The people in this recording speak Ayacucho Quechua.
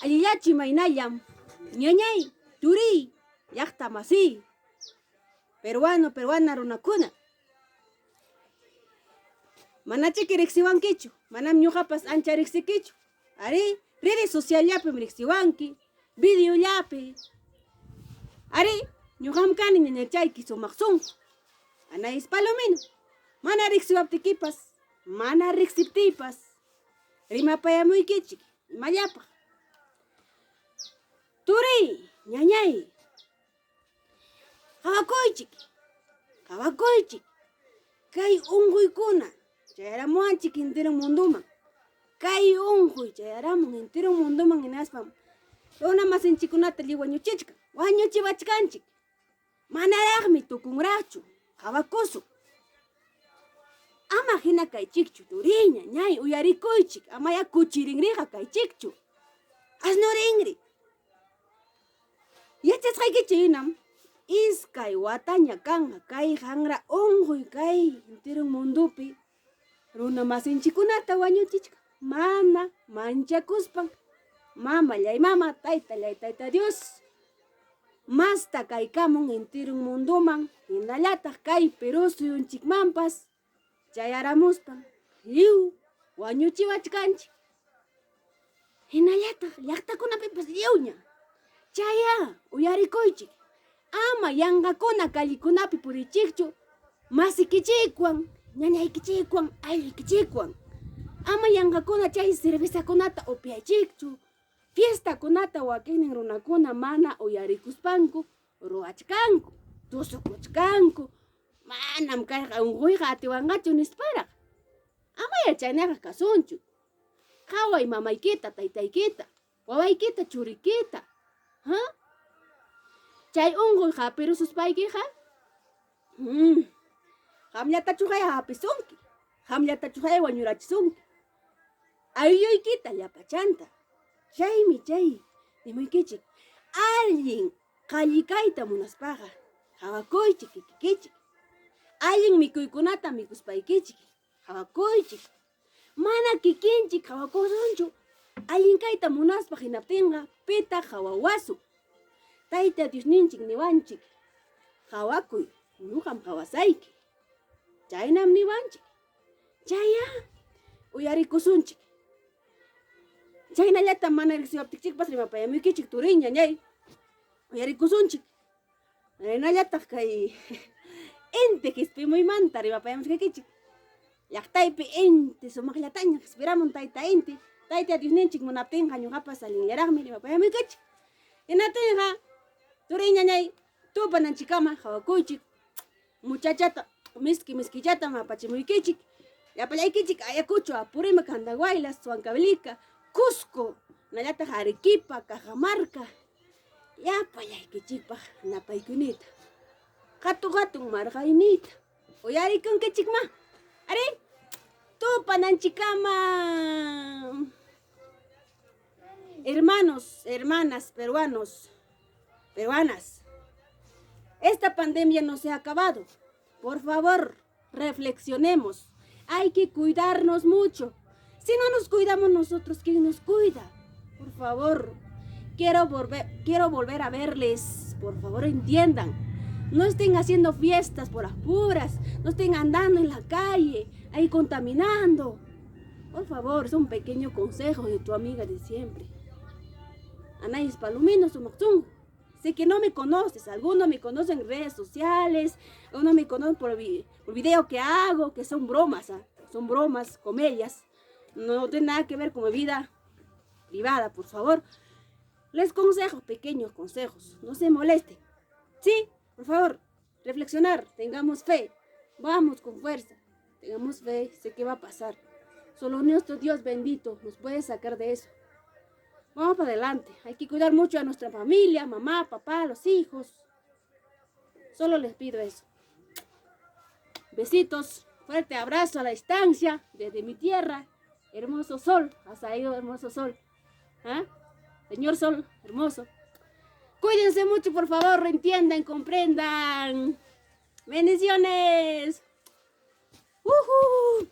Allillachu imaynallam, ñañay, turiy, llaqta masiy, peruano, peruana runakuna. Manachiki riqsiwankichu, manam ñuqapas ancha riqsikichu. Arí, redes socialllapim riqsiwanki, videollapi. Arí, ñuqam kani ñañachayki sumaq sunqu, Anaís Palomino. Mana riqsiwaptikipas, mana riqsiptiypas, rimapayamuykichik imallapaq. Turiy, ñañay, qawakuychik, qawakuychik. Kay unquykuna chayaramuwanchik entero mundoman. Kay unquy chayaramun entero mundoman hinaspam runa masinchikkunata lliw wañuchichkan, wañuchiwachkanchik. Manaraqmi tukunraqchu, qawakusun. Ama hina kaychikchu, turiy, ñañay, uyarikuychik, amayá kuchirinriqa kaychikchu. Asnurinri. Yachasqaykichik hinam iskay wataña kanqa kay qanra unquy kay entero mundopi runa masinchikkunata wañuchichkan mana manchakuspan mamallay mama, taytallay tayta Dios masta kaykamun entero mundoman hinallataq kay Perú suyunchikmanpas chayaramuspan lliw wañuchiwachkanchik. Hinallataq llaqtakunapipas lliwña. Chayá uyarikuychik, ama yanqakuna callekunapi puriychikchu masikichikwan, ñañaykichikwan, aylluykichikwan. Ama yanqakuna chay cervezakunata upyaychikchu, fiestakunata wakinnin runakuna mana uyarikuspanku ruwachkanku, tusukuchkanku, manam kayqa unquyqa atiwanqachu nisparaq. Amayá chaynaqa kasunchu. Qhaway mamaykita, taytaykita, wawaykita, churikita. Ha? Chay unquy hapirususpaykiqa, qamllatachuqaya hapisunki, qamllatachuqaya wañurachisunki. Aylluykita llapachanta. Chaymi chay nimuykichik, allin qallikayta munaspaqa qhawakuychik kikikichik. Allin mikuykunata mikuspaykichik qhawakuychik. Mana kikinchik qhawakusunchu allin kayta munaspa hinaptinqa pitaq qhawawasun. Tayta Diosninchik niwanchik, qhawakuy, ñuqam qhawasayki. Chaynam niwanchik. Chayá uyarikusunchik. Chaynallatam mana riqsiwaptinchikpas rimapayamuykichik turiy ñañay. Uyarikusunchik. Chaynallataq kay inti qispimuymanta rimapayamusqaykichik. Llaqtaypi inti sumaqllataña qispiramun tayta inti. Tayta Diosninchik munaptinqa ñuqapas allinllaraqmi rimapayamuykichik. Hinaptinqa turiy ñañay tupananchikkama qhawakuychik. Muchachata miski miskillatam apachimuykichik. Llapallaykichik Ayacucho, Apurímac, Andahuaylas, Huancavelica, Cusco, hinallataq Arequipa, Cajamarca. Llapallaykichikpaq napaykunita. Hatun hatun marqayniyta. Uyarikunkichikmá. Arí, tupananchikkama. Hermanos, hermanas, peruanos, peruanas, esta pandemia no se ha acabado. Por favor, reflexionemos. Hay que cuidarnos mucho. Si no nos cuidamos nosotros, ¿quién nos cuida? Por favor, quiero volver a verles. Por favor, entiendan. No estén haciendo fiestas por las puras. No estén andando en la calle, ahí contaminando. Por favor, es un pequeño consejo de tu amiga de siempre. Anaís Palomino, Sumactungo. Sé que no me conoces, algunos me conocen en redes sociales, algunos me conocen por video que hago, que son bromas, ¿ah? Son bromas, comedias. No tiene nada que ver con mi vida privada, por favor. Les consejo, pequeños consejos, no se molesten. Sí, por favor, reflexionar, tengamos fe, vamos con fuerza, tengamos fe, sé qué va a pasar. Solo nuestro Dios bendito nos puede sacar de eso. Vamos para adelante, hay que cuidar mucho a nuestra familia, mamá, papá, los hijos. Solo les pido eso. Besitos, fuerte abrazo a la distancia, desde mi tierra. Hermoso sol, ha salido hermoso sol. ¿Ah? Señor sol, hermoso. Cuídense mucho, por favor, entiendan, comprendan. Bendiciones. ¡Uhú!